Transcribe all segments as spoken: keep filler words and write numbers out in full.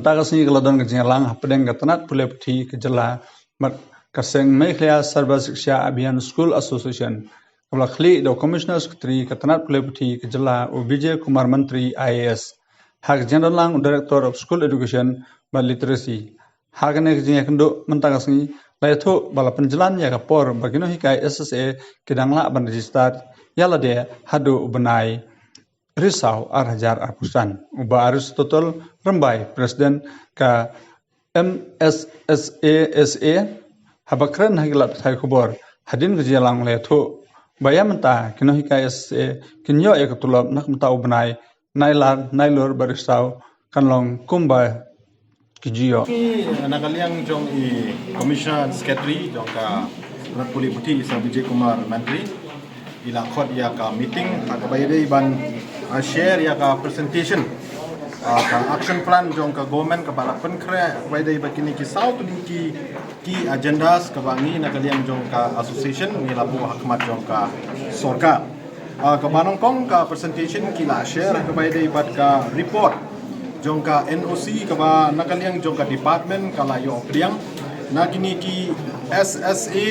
Mynta ka sngi ka la don ka jingïalang hapdeng ka tnat pule puthi ka jylla bad ka seng Meghalaya Sarva Shiksha Abhiyan School Association, kaba la khlieh da u Commissioner Secretary ka tnat pule puthi ka jylla, u Vijay Kumar Mantri, I A S, ha ka jingdonlang u Director of School Education bad Literacy. Ha kane ka jingïakynduh mynta ka sngi la ïathuh ba la pynjlan ïa ka por ba ki nonghikai S S A ki dang lah ban register ïa lade haduh u bnai Risaw ar hajar arphew san. U Bah Aristotle Rymbai, President ka M S S A S A, haba kren ha ki lad pathai khubor hadien ka jingïalang, la ïathuh ba ïa mynta ki nonghikai S S A kin ïoh ïa ka tulop na ka bynta u bnai Nailar, Nailur bad Risaw, kan long kumba ki ju ïoh. Ngi na ka liang jong i Commissioner and Secretary jong ka tnat pule puthi, i Sir Vijay Kumar Mantri, i la khot ïa ka meeting ha kaba ïadei ban, ah, share ïa ka presentation, ah, ka action plan jong ka government kaba la pynkhreh ha kaba ïadei bad kine ki saw tylli ki, ki agendas kaba ngi na ka liang jong ka association ngi la buh ha khmat jong ka sorkar. Ah, kaba nyngkong ka presentation ki la share ha kaba ïadei bad ka report jong ka N O C kaba na ka liang jong ka department ka la ïoh pdiang na kine ki S S A,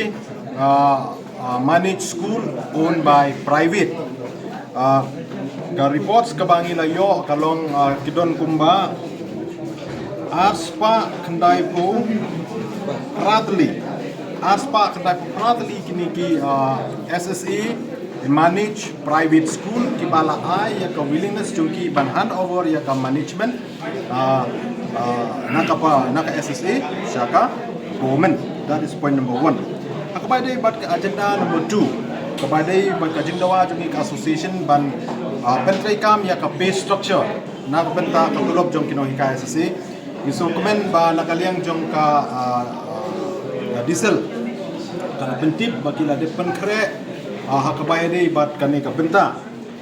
ah, ah, managed school owned by private. Ah, ka reports kaba ngi la ïoh ka long, ah, ki don kumba arspah khyndai phew phra tylli, arspah khyndai phew phra tylli kine ki, ah, S S A managed private school kiba la ai ïa ka willingness jong ki ban hand over ïa ka management, ah, ah, na ka pa, na ka S S A sha ka government. That is point number one. Ha kaba ïadei bad ka agenda number two, kaba ïadei bad ka jingdawa jong ngi ka association ban, ah, pyntreikam ïa ka pay structure na ka bynta ka tulop jong ki nonghikai S S A. Ngi sngewkmen ba na ka liang jong ka, ah, ah, ka DISEL ka la pyntip ba ki la dep pynkhreh, ah, ha kaba ïadei bad kane ka bynta.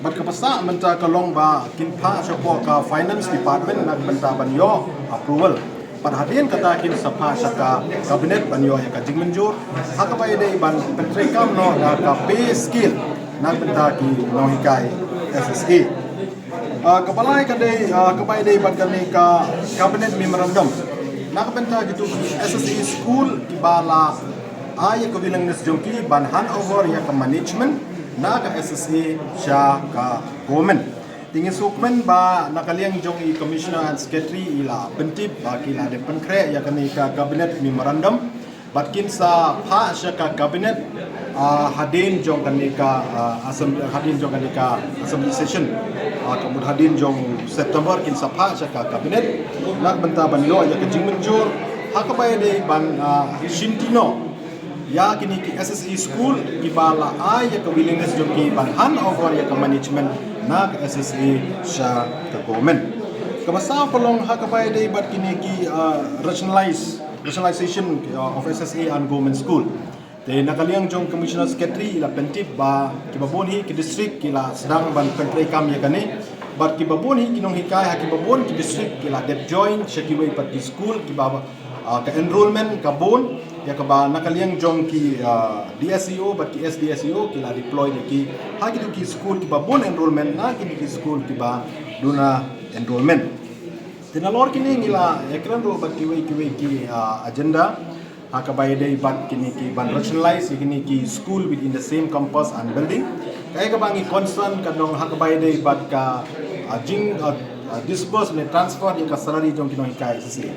Bad kaba sah mynta ka long ba kin phah shapoh ka Finance Department na ka bynta ban ïoh approval. Bad hadien kata kin sa phah sha ka Cabinet ban ïoh ïa ka jingmynjur ha kaba ïadei ban pyntreikam noh da ka pay scale na ka bynta ki nonghikai S S A. Ah, kaba lai ka dei, ah, kaba ïadei bad kane ka Cabinet Memorandum na ka bynta kito ki S S A school kiba la ai ïa ka willingness jong ki ban hand over ïa ka management na ka S S A sha ka government. Te ngi sngewkmen ba na ka liang jong i Commissioner and Secretary i la pyntip ba ki la dep pynkhreh ïa kane ka Cabinet Memorandum bad kin sa phah sha ka Cabinet, ah, hadien jong kane ka, ah, assembly, hadien jong kane ka assembly session. Ah, ka mut hadien jong September kin sa phah sha ka Cabinet na ka bynta ban ïoh ïa ka jingmynjur ha kaba ïadei ban, ah, shimti noh ïa kine ki S S A school kiba la ai ïa ka willingness jong ki ban hand over ïa ka management na ka S S A sha ka government. Kaba saw ka long ha kaba ïadei bad kine ki, ah, rationalize, rationalization, ah, of S S A and government school. Te na ka liang jong Commissioner Secretary i la pyntip ba kiba bun hi ki district ki la sdang ban pyntreikam ïa kane. Bad kiba bun hi ki nonghikai ha kiba bun ki district ki la dep join sha kiwei pat ki school kiba, ah, ka enrollment ka bun, ïa kaba na ka liang jong ki, ah, D S E O bad ki S D S E O ki la deploy ïa ki ha kito ki school kiba bun enrollment na kine ki school kiba duna enrollment. Te nalor kine ngi la ïakren ruh bad kiwei kiwei ki, ah, agenda ha kaba ïadei bad kine ki ban rationalize ïa kine ki school within the same campus and building. Kaei kaba ngi concern ka long ha kaba ïadei bad ka, ah, jing, ah, ah, disburse ne transfer ïa ka salary jong ki nonghikai S S A.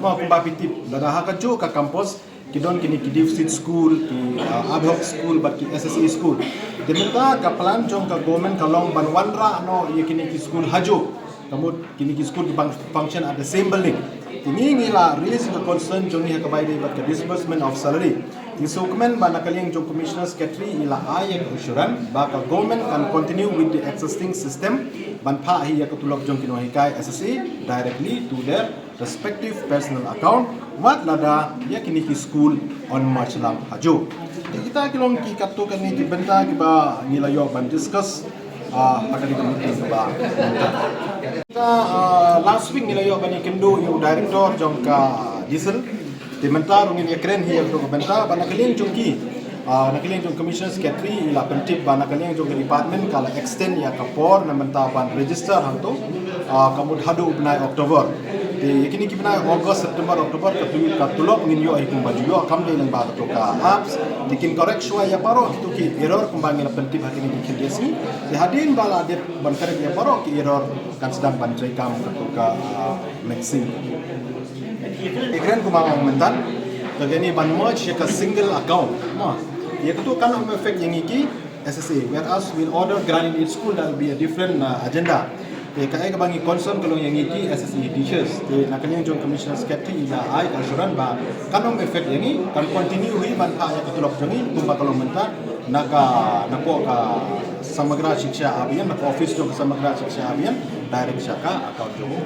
Mo kumba phi tip lada ha kajuh ka campus ki don kine ki deficit school, ki, ah, ad hoc school bad ki S S A school. Te mynta ka plan jong ka government ka long ban wanrah noh ïa kine ki school hajuh. Ka mut kine ki school ki ban function at the same building. Te ngi ngi la raise ka concern jong ngi ha kaba ïadei bad ka disbursement of salary. Ngi sngewkmen ba na ka liang jong Commissioner Secretary i la ai ïa ka assurance ba ka government kan continue with the existing system ban phah hi ïa ka tulop jong ki nonghikai S S A directly to their respective personal account wat lada ïa kine ki school yn march lang hajuh. Te kita ki long ki katto katne ki bynta kiba ngi la ïoh ban discuss, ah, ha kane ka meeting kaba mynta. Kita, ah, last week ngi la ïoh ban ïakynduh ïa u director jong ka DISEL. Te mynta ruh ngin ïakren hi ïa kato ka bynta ba na ka liang jong ki, ah, na ka liang jong Commissioner Secretary i la pyntip ba na ka liang jong ka department ka la extend ïa ka por na bynta ban register hangto, ah, ka mut haduh u bnai October. Te ïa kine ki bnai August, September, October ka tu ka tulop ngin ïoh hi kumba ju ïoh kam dei lyngba katu ka apps. Te kin correct shuwa ïa baroh kitu ki error kumba ngi la pyntip ha kine ki khyndiat sngi. Te hadien ba la dep ban correct ïa baroh ki error kan sdang ban treikam katu ka, ah, Maxim. Te kren kumba nga ong mynta ka kane ban merge ïa ka single account. Mo, ïa katu kan ym affect ïa ngi ki S S A, whereas we'll order grant in each school, that will be a different, uh, agenda. Te kaei kaba ngi concern ka long ïa ngi ki S S A teachers. Te na ka liang jong Commissioner Secretary i la ai ka assurance ba kan ym affect ïa ngi, kan continue hi ban phah ïa ka tulop jong ngi kumba ka long mynta na ka, na ka Samagra Shiksha Abhiyan, na ka office jong ka Samagra Shiksha Abhiyan, direct sha ka account jong u.